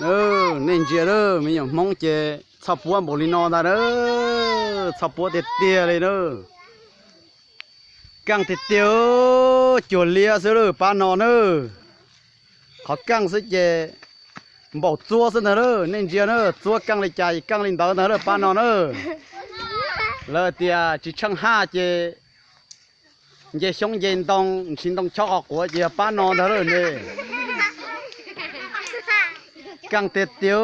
Nej ntsia na, me nyuam Hmoob ces txhoj puab npaum li no ntag na, txhoj puab tiag tiag li na. Keej tiag tiag, cuag liab xwb lawm pab no na. Qhov keej xwb ces npaum txuab xwb ntag na, nej ntsia na, txuab keej li cas keej li ntawd ntag lawm pab no na. Lawv tias tsis tsheej haj ces nce xyoob nce ntoo, ntsis ntoo chob qhov quav ces yog pab no ntag lawm ne. Keej tiag tiag,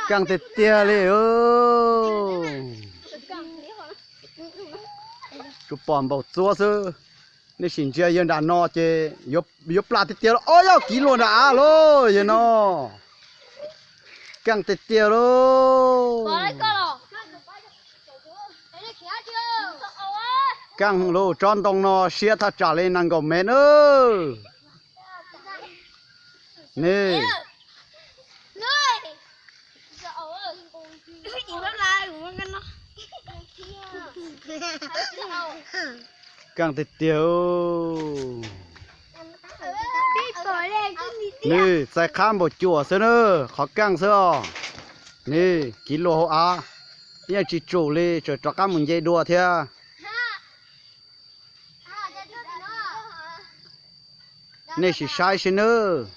keej tiag tiag li. Tsuas pom npaum txuab xwb. Nej sim ntsia yawg nram no ces yuav plam tiag tiag lauj. Ob, yog kiv luag nram av lauj yawg no. Keej tiag tiag lauj. Keej lauj, tsob ntoo no siab thaj tsam li nees nkaum mev na. Ni, keej tiag tiag. Nws txais qhab npaum cuam xwb na, qhov keej xwb os. Ni, kiv luag hauv av, yeej tsis tsum li, tseem rov qab mus nce dua thiab. Nej sim saib seb nawb,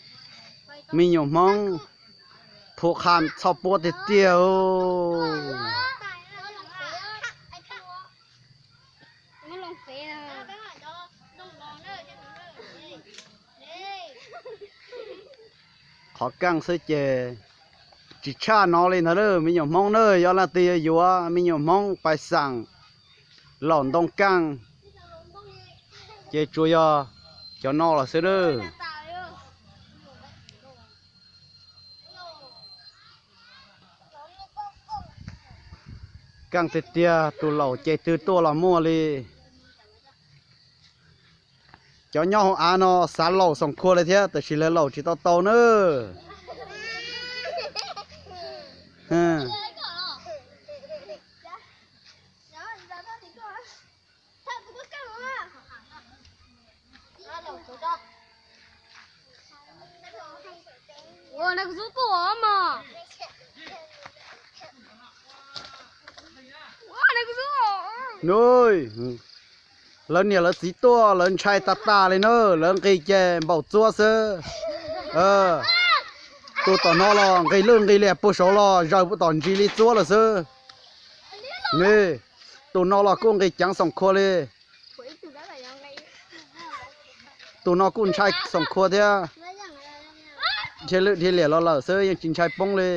me nyuam Hmoob phu qha txhoj puab tiag tiag. Qhov keej xwb ces tsis tshaj no li ntag lauj me nyuam Hmoob na. Yog leej twg yuav yuav me nyuam Hmoob pais xeem laum ntoo keej ces tsuas yog cov no los xwb nawb. Keej tiag tiag, tus laum ces twg tuaj los muaj li. Cov nyob hauv av no xav laum xoom khua li thiab tab sis lawv laum tsis tau tau nawb. Nws, lawv niam lawv txiv tuaj lawv ntshai tas tas li na, lawv nqis ces npaum txuab xwb. Tus tom no los nqis lwj nqis liam puag saud los zaws tom ntsis li txuab lawm xwb. Nws, tus no los kuj nqis ceev xoom khua li. Tus no kuj ntshai xoom khua thiab. Dhia lwj dhia liam los lawm xwb yeej tsis ntshai poob li.